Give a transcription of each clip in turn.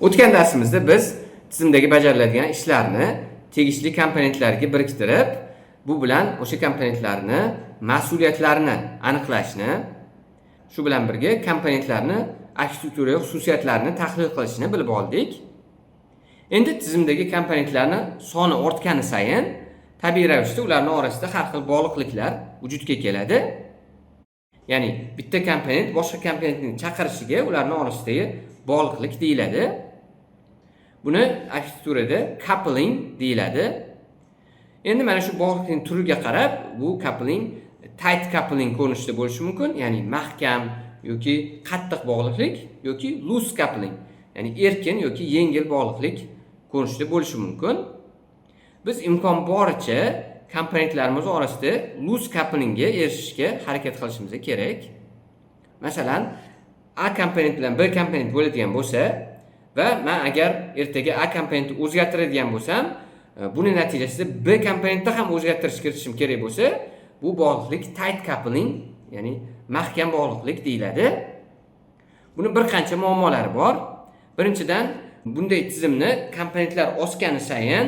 O'tgan darsimizda biz tizimdagi bajariladigan ishlarni tegishli komponentlarga biriktirib, bu bilan o'sha komponentlarni mas'uliyatlarini aniqlashni, shu bilan birga komponentlarni arxitektura xususiyatlarini tahlil qilishni bilib oldik. Endi tizimdagi komponentlarni soni ortgani sayin tabiiy ravishda ularni orasida har xil bog'liqliklar vujudga keladi. Ya'ni bitta komponent boshqa komponentni chaqirishiga ularni orasidagi bog'liqlik deyiladi. Buni arxitekturada coupling deyiladi. Endi mana shu bog'liqlikning turiga qarab bu coupling tight coupling ko'rinishida bo'lishi mumkin, ya'ni mahkam yoki qattiq bog'liqlik, yoki loose coupling, ya'ni erkin yoki yengil bog'liqlik ko'rinishida bo'lishi mumkin. Biz imkon boricha komponentlarimiz orasida loose couplingga erishishga harakat qilishimiz kerak. Masalan, A komponent bilan B komponent bo'ladigan bo'lsa va man agar ertaga A komponentni o'zgartiradigan bo'lsam, buni natijasida B komponentda ham o'zgartirish kiritishim kerak bo'lsa, bu bog'liqlik tight coupling, ya'ni mahkam bog'liqlik deyiladi. Buni bir qancha muammolari bor. Birinchidan, bunday tizimni komponentlar oshgani sayin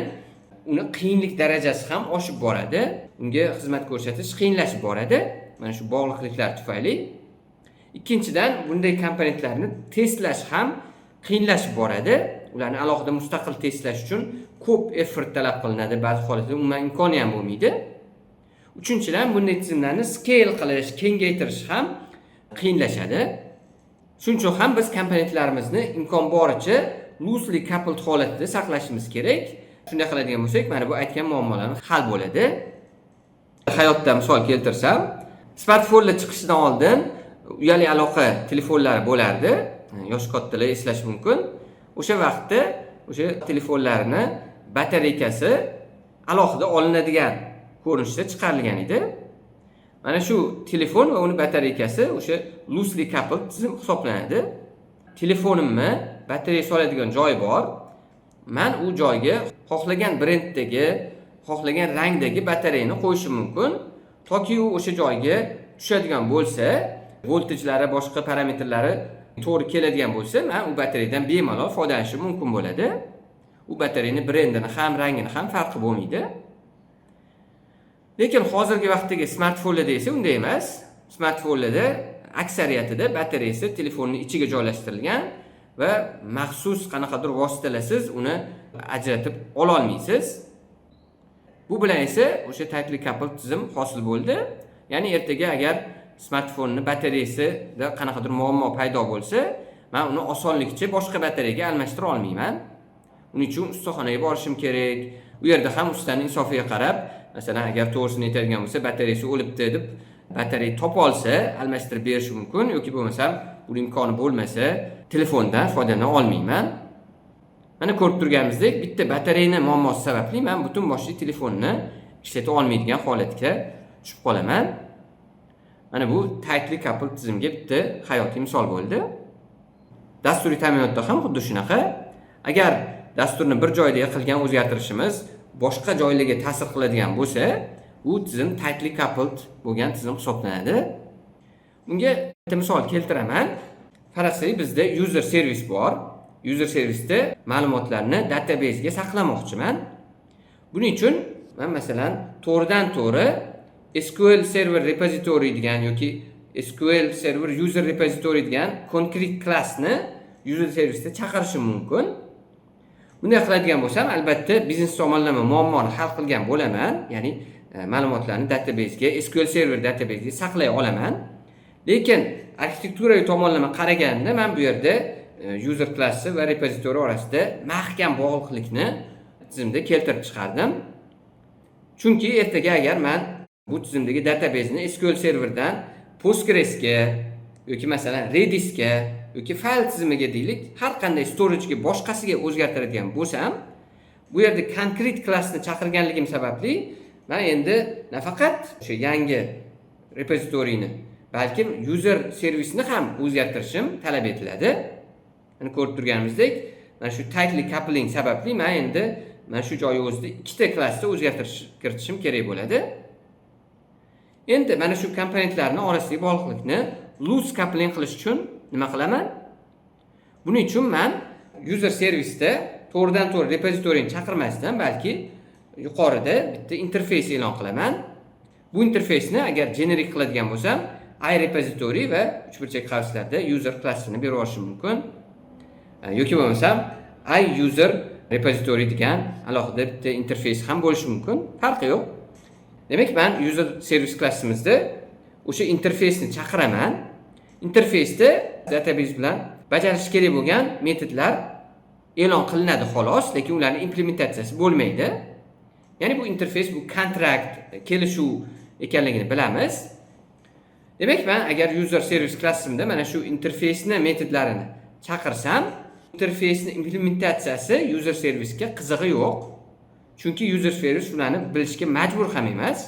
uni qiyinlik darajasi ham oshib boradi. Unga xizmat ko'rsatish qiyinlashib boradi mana shu bog'liqliklar tufayli. Ikkinchidan, bunday komponentlarni testlash ham qiyinlashib boradi. Ularni alohida mustaqil testlash uchun ko'p effort talab qilinadi, ba'zi holatda umuman imkoni ham bo'lmaydi. Uchinchidan, bunday tizimlarni scale qilish, kengaytirish ham qiyinlashadi. Shuning uchun ham biz komponentlarimizni imkon boricha loosely coupled holatda saqlashimiz kerak. Shunday qiladigan bo'lsak, mana bu aytgan muammolarimiz hal bo'ladi. Hayotda misol keltirsam, smartfonlar chiqishidan oldin uyali aloqa telefonlari bo'lardi. Yoshi kattalar eslashi mumkin. O'sha vaqtda o'sha telefonlarni batareykasi alohida olinadigan ko'rinishda chiqarilgan edi. Mana shu telefon va uni batareykasi o'sha loosely coupled tizim hisoblanadi. Telefonimni batareya soladigan joyi bor. Man u joyga xohlagan brenddagi, xohlagan rangdagi batareyani qo'yishim mumkin. Toki u o'sha joyga tushadigan bo'lsa, voltajlari, boshqa parametrlari to'g'ri keladigan bo'lsa, man u batareyadan bemalol foydalanishim mumkin bo'ladi. U batareyani brendini ham, rangini ham farqi bo'lmaydi. Lekin hozirgi vaqtdagi smartfonlarda esa unday emas. Smartfonlarda aksariyatida batareyasi telefonni ichiga joylashtirilgan va maxsus qanaqadir vositalarsiz uni ajratib ololmaysiz. Bu bilan esa o'sha tightly coupled tizim hosil bo'ldi. Ya'ni ertaga agar smartfonni batareyasida qanaqadir muammo paydo bo'lsa, man uni osonlikcha boshqa batareyaga almashtira olmayman. Uning uchun ustaxonaga borishim kerak. U yerda ham ustaning insofiga qarab, masalan, agar to'g'risini aytadigan bo'lsa, batareyasi o'libdi deb batareya topa olsa, almashtirib berishi mumkin yoki bo'lmasam buni imkoni bo'lmasa, telefondan foydalana olmayman. Mana ko'rib turganimizdek, bitta batareyani muammosi sababli man butun boshli telefonni ishlata olmaydigan holatga tushib qolaman. Mana bu tightly coupled tizimga bitta hayotiy misol bo'ldi. Dasturiy ta'minotda ham xuddi shunaqa. Agar dasturni bir joyda qilgan o'zgartirishimiz boshqa joylarga ta'sir qiladigan bo'lsa, u tizim tightly coupled bo'lgan tizim hisoblanadi. Bunga bitta misol keltiraman. Faraz qilaylik, bizda user service bor. User servisda ma'lumotlarni database'ga saqlamoqchiman. Buning uchun man, masalan, to'g'ridan to'g'ri SQL Server Repository degan yoki SQL Server User Repository degan concrete classni user servisda chaqirishim mumkin. Bunday qiladigan bo'lsam, albatta biznes tomonlama muammoni hal qilgan bo'laman, ya'ni ma'lumotlarni database'ga, SQL Server database'ga saqlay olaman. Lekin arxitekturaviy tomonlama qaraganda man bu yerda user klassi va repozitoriy orasida mahkam bog'liqlikni tizimda keltirib chiqardim. Chunki ertaga agar man bu tizimdagi database'ni SQL Serverdan Postgresga yoki, masalan, Redisga yoki fayl tizimiga deylik, har qanday storage'ga, boshqasiga o'zgartiradigan bo'lsam, bu yerda konkret klassni chaqirganligim sababli man endi nafaqat o'sha yangi repozitoriyni, balkim user servisni ham o'zgartirishim talab etiladi. Mana ko'rib turganimizdek, mana shu tightly coupling sababli man endi mana shu joyi o'zida ikkita klassda o'zgartirish kiritishim kerak bo'ladi. Endi mana shu komponentlarni orasidagi bog'liqlikni loose coupling qilish uchun nima qilaman? Buning uchun man User servisda to'g'ridan to'g'ri repozitoriyni chaqirmasdan, balki yuqorida bitta interfeys e'lon qilaman. Bu interfeysni agar generic qiladigan bo'lsam, IRepository va uchburchak qavslarda user klassini berib yuborishim mumkin yoki bo'lmasam IUserRepository degan alohida bitta interfeys ham bo'lishi mumkin, farqi yo'q. Demak, man user service klassimizda o'sha interfeysni chaqiraman. Interfeysda database bilan bajarish kerak bo'lgan metodlar e'lon qilinadi, xolos, lekin ularni implementatsiyasi bo'lmaydi. Ya'ni bu interfeys, bu kontrakt, kelishuv ekanligini bilamiz. Demak, man agar user service klassimda mana shu interfeysni metodlarini chaqirsam, interfeysni implementatsiyasi user servisga qizig'i yo'q, chunki user service ularni bilishga majbur ham emas.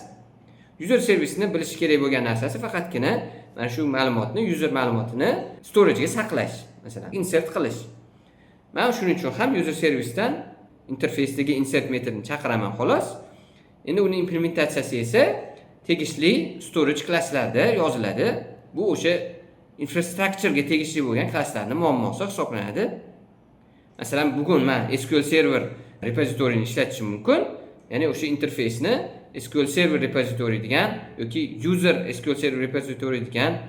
User servisni bilishi kerak bo'lgan narsasi faqatgina mana shu ma'lumotni, user ma'lumotini storagega saqlash, masalan, insert qilish. Man shuning uchun ham user servisdan interfeysdagi insert metodini chaqiraman, xolos. Endi uni implementatsiyasi esa tegishli storage klasslarda yoziladi. Bu o'sha infrastructurega tegishli bo'lgan klasslarni muammosi hisoblanadi. Masalan, bugun man SQL Server repozitoriyni ishlatishim mumkin, ya'ni o'sha interfeysni SQL Server repository degan yoki user SQL Server repository degan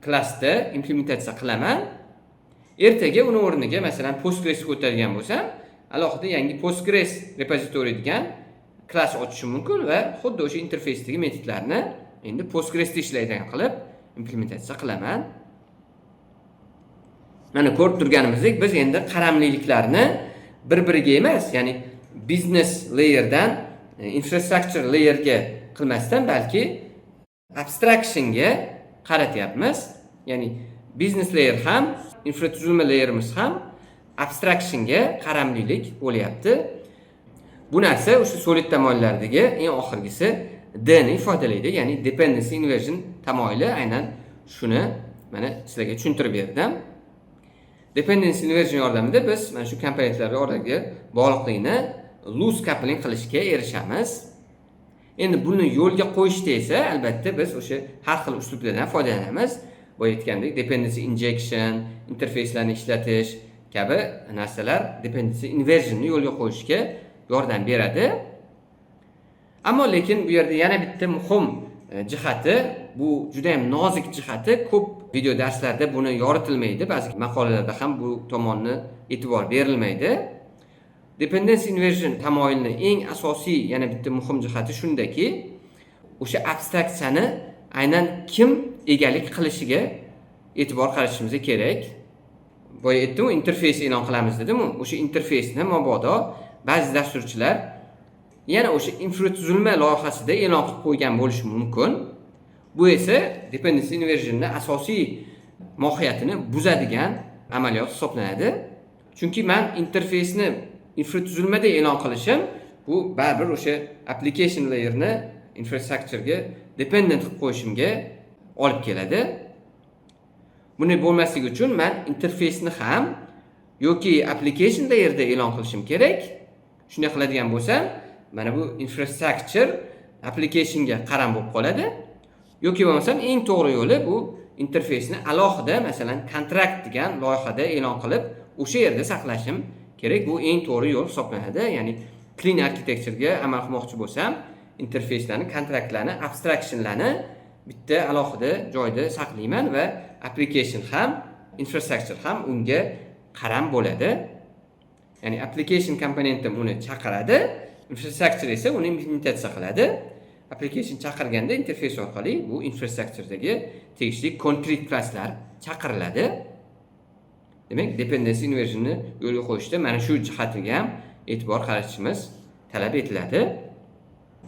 klassda implementatsiya qilaman. Ertaga uni o'rniga, masalan, Postgresga o'tadigan bo'lsam, alohida yangi Postgres repository degan klass ochishim mumkin va xuddi o'sha interfeysdagi metodlarni endi Postgresda ishlaydigan qilib implementatsiya qilaman. Mana, ko'rib turganimizdek, biz endi qaramliliklarni bir biriga emas, ya'ni business layerdan infrastructure layerga qilmasdan, balki abstractionga qaratyapmiz. Ya'ni business layer ham, infratuzilma layerimiz ham abstractionga qaramlilik bo'lyapti. Bu narsa o'sha SOLID tamoyillaridagi eng oxirgisi D ni ifodalaydi, ya'ni dependency inversion tamoyili. Aynan shuni mana sizlarga tushuntirib berdim. Dependency inversion yordamida biz mana shu komponentlar orasidagi bog'liqlikni loose coupling qilishga erishamiz. Endi buni yo'lga qo'yishda esa, albatta, biz o'sha har xil uslublardan foydalanamiz. Boya aytgandek, dependency injection, interfeyslarni ishlatish kabi narsalar dependency inversionni yo'lga qo'yishga yordam beradi. Ammo lekin bu yerda yana bitta muhim jihati, bu juda yam nozik jihati, ko'p video darslarda buni yoritilmaydi, ba'zi maqolalarda ham bu tomonni e'tibor berilmaydi. Dependency inversion tamoyilini eng asosiy yana bitta muhim jihati shundaki, o'sha abstraksiyani aynan kim egalik qilishiga e'tibor qaratishimiz kerak. Boya aytdimu, interfeys e'lon qilamiz dedimu. O'sha interfeysni mabodo ba'zi dasturchilar yana o'sha infratuzilma loyihasida e'lon qilib qo'ygan bo'lishi mumkin. Bu esa dependency inversionni asosiy mohiyatini buzadigan amaliyot hisoblanadi, chunki man interfeysni infratuzilmada e'lon qilishim, bu baribir o'sha application layerni infrastructurega dependent qilib qo'yishimga olib keladi. Bunday bo'lmasligi uchun man interfeysni ham yoki application layerda e'lon qilishim kerak. Shunday qiladigan bo'lsam, mana bu infrastructure applicationga qaram bo'lib qoladi yoki bo'lmasam eng to'g'ri yo'li bu interfeysni alohida, masalan, kontrakt degan loyihada e'lon qilib, o'sha yerda saqlashim kerak. Bu eng to'g'ri yo'l hisoblanadi. Ya'ni clean architecturega amal qilmoqchi bo'lsam, interfeyslarni, kontraktlarni, abstractionlarni bitta alohida joyda saqlayman va application ham, infrastructure ham unga qaram bo'ladi. Ya'ni application komponentim uni chaqiradi, infrastructure esa uni implementatsiya qiladi. Application chaqirganda interfeys orqali bu infrastructuredagi tegishli concrete klasslar chaqiriladi. Demak, dependency inversionni yo'lga qo'yishda mana shu jihatiga ham e'tibor qaratishimiz talab etiladi.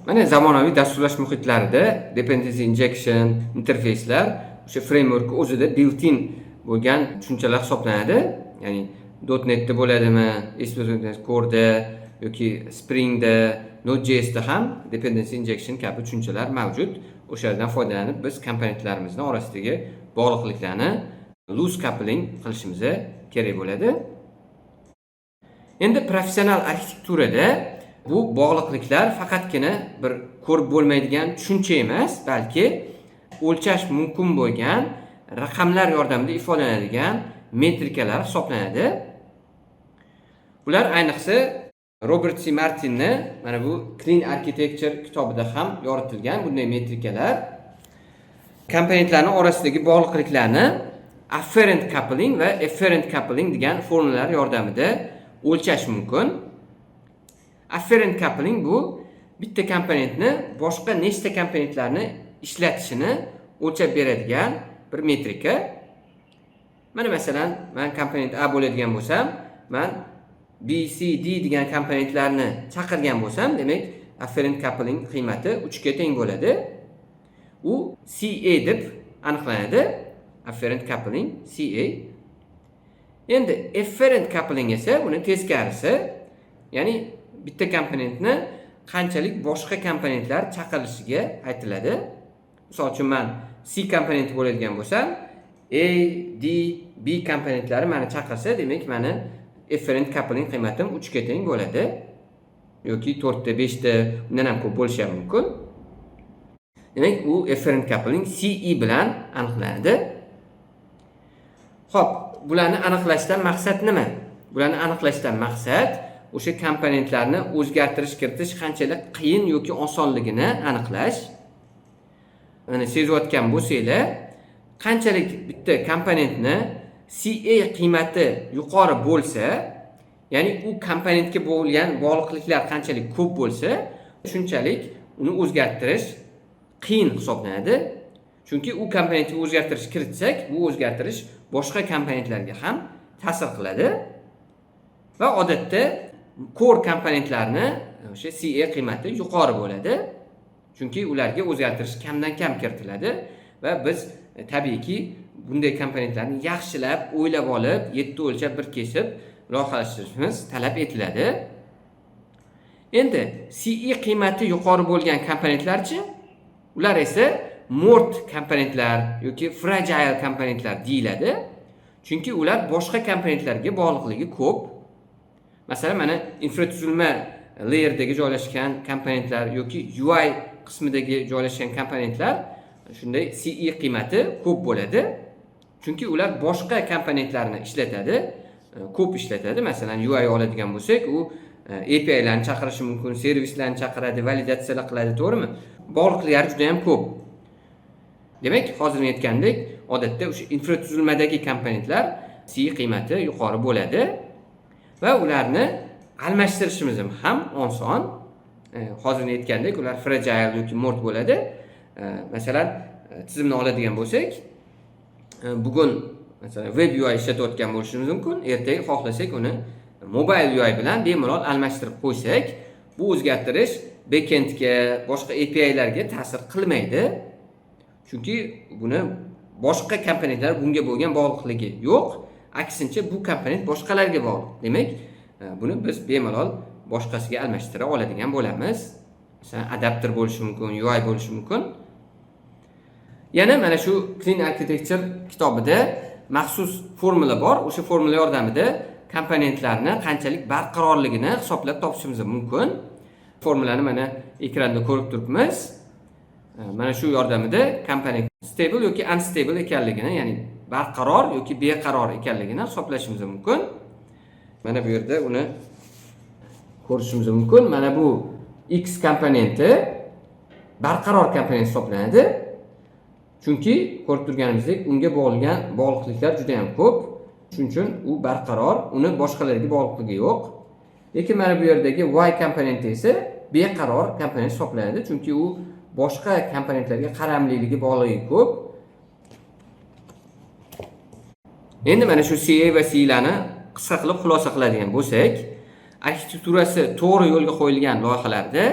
Mana, zamonaviy dasturlash muhitlarida dependency injection, interfeyslar o'sha framework o'zida built-in bo'lgan tushunchalar hisoblanadi. Ya'ni .NETda bo'ladimi, ASP.NET Core'da yoki Springda, Node.jsda ham dependency injection kabi tushunchalar mavjud. O'shalardan foydalanib biz komponentlarimizni orasidagi bog'liqliklarni loose coupling qilishimiz kerak bo'ladi. Endi professional arxitekturada bu bog'liqliklar faqatgina bir ko'rib bo'lmaydigan tushuncha emas, balki o'lchash mumkin bo'lgan raqamlar yordamida ifodalanadigan metrikalar hisoblanadi. Bular ayniqsa Robert C. Martinni mana bu Clean Architecture kitobida ham yoritilgan bunday metrikalar. Komponentlarning orasidagi bog'liqliklarni afferent coupling va efferent coupling degan formulalar yordamida o'lchash mumkin. Afferent coupling bu bitta komponentni boshqa nechta komponentlarni ishlatishini o'lchab beradigan bir metrika. Mana, masalan, man komponent A bo'ladigan bo'lsam, man B, C, D degan komponentlarni chaqirgan bo'lsam, demak, afferent coupling qiymati 3 ga teng bo'ladi. U CA deb aniqlanadi. Afferent coupling CA. Endi efferent coupling esa uni teskarisi, ya'ni bitta komponentni qanchalik boshqa komponentlar chaqirilishiga aytiladi. Misol uchun, man C komponenti bo'ladigan bo'lsam, A, D, B komponentlari mani chaqirsa, demak, mani efferent coupling qiymatim 3 ga teng bo'ladi. Yoki 4 ta, 5 ta, undan ham ko'p bo'lishi ham mumkin. Demak, u efferent coupling CE bilan aniqlanadi. Xo'p, bularni aniqlashdan maqsad nima? Bularni aniqlashdan maqsad o'sha komponentlarni o'zgartirish kiritish qanchalik qiyin yoki osonligini aniqlash. Mana, sezayotgan bo'lsanglar, qanchalik bitta komponentni CA qiymati yuqori bo'lsa, ya'ni u komponentga bo'lgan bog'liqliklar qanchalik ko'p bo'lsa, shunchalik uni o'zgartirish qiyin hisoblanadi. Chunki u komponentga o'zgartirish kiritsak, bu o'zgartirish boshqa komponentlarga ham ta'sir qiladi. Va odatda core komponentlarni o'sha CA qiymati yuqori bo'ladi. Chunki ularga o'zgartirish kamdan kam kiritiladi va biz tabiiyki bunday komponentlarni yaxshilab o'ylab olib, yetti o'lchab bir kesib loyihalashtirishimiz talab etiladi. Endi CE qiymati yuqori bo'lgan komponentlarchi? Ular esa mo'rt komponentlar yoki fragile komponentlar deyiladi. Chunki ular boshqa komponentlarga bog'liqligi ko'p. Masalan, mana, infratuzilma layerdagi joylashgan komponentlar yoki UI qismidagi joylashgan komponentlar shunday CE qiymati ko'p bo'ladi. Chunki ular boshqa komponentlarni ishlatadi, ko'p ishlatadi. Masalan, UI oladigan bo'lsak, u APIlarni chaqirishi mumkin, servislarni chaqiradi, validatsiyalar qiladi, to'g'rimi? Bog'liqliklari juda ham ko'p. Demak, hozir aytgandek, odatda o'sha infratuzilmadagi komponentlar CE qiymati yuqori bo'ladi va ularni almashtirishimiz ham oson. Hozir aytgandek, ular fragile yoki mo'rt bo'ladi. Masalan, tizimni oladigan bo'lsak, bugun, masalan, web UI ishlatayotgan bo'lishimiz mumkin. Ertaga xohlasak, uni mobile UI bilan bemalol almashtirib qo'ysak, bu o'zgartirish backendga, boshqa APIlarga ta'sir qilmaydi. Chunki buni boshqa komponentlar bunga bo'lgan bog'liqligi yo'q. Aksincha, bu komponent boshqalarga bog'liq. Demak, buni biz bemalol boshqasiga almashtira oladigan bo'lamiz. Masalan, adapter bo'lishi mumkin, UI bo'lishi mumkin. Yana mana shu Clean Architecture kitobida maxsus formula bor. O'sha formula yordamida komponentlarni qanchalik barqarorligini hisoblab topishimiz mumkin. Formulani mana ekranda ko'rib turibmiz. Mana shu yordamida komponent stable yoki unstable ekanligini, ya'ni barqaror yoki beqaror ekanligini hisoblashimiz mumkin. Mana bu yerda uni ko'rishimiz mumkin. Mana bu X komponenti barqaror komponent hisoblanadi. Chunki ko'rib turganimizdek, unga bog'langan bog'liqliklar juda ham ko'p. Shuning uchun u barqaror, uni boshqalarga bog'liqligi yo'q. Lekin mana bu yerdagi Y komponenti esa beqaror komponent hisoblanadi, chunki u boshqa komponentlarga qaramliligi, bog'liqligi ko'p. Endi mana shu CA va CElarni qisqa qilib xulosa qiladigan bo'lsak, arxitekturasi to'g'ri yo'lga qo'yilgan loyihalarda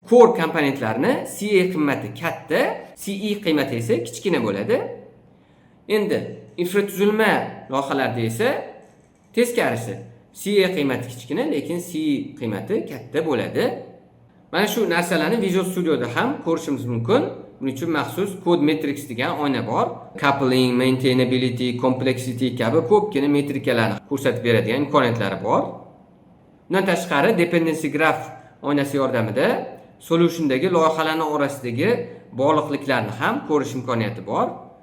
core komponentlarni CA qiymati katta, CE qiymati esa kichkina bo'ladi. Endi infratuzilma loyihalarda esa teskarisi: CA qiymati kichkina, lekin CE qiymati katta bo'ladi. Mana shu narsalarni Visual Studioda ham ko'rishimiz mumkin. Buning uchun maxsus Code Metrics degan oyna bor. Coupling, maintainability, complexity kabi ko'pgina metrikalarni ko'rsatib beradigan imkoniyatlari bor. Bundan tashqari, dependency graph oynasi yordamida solutiondagi loyihalarning orasidagi bog'liqliklarni ham ko'rish imkoniyati bor.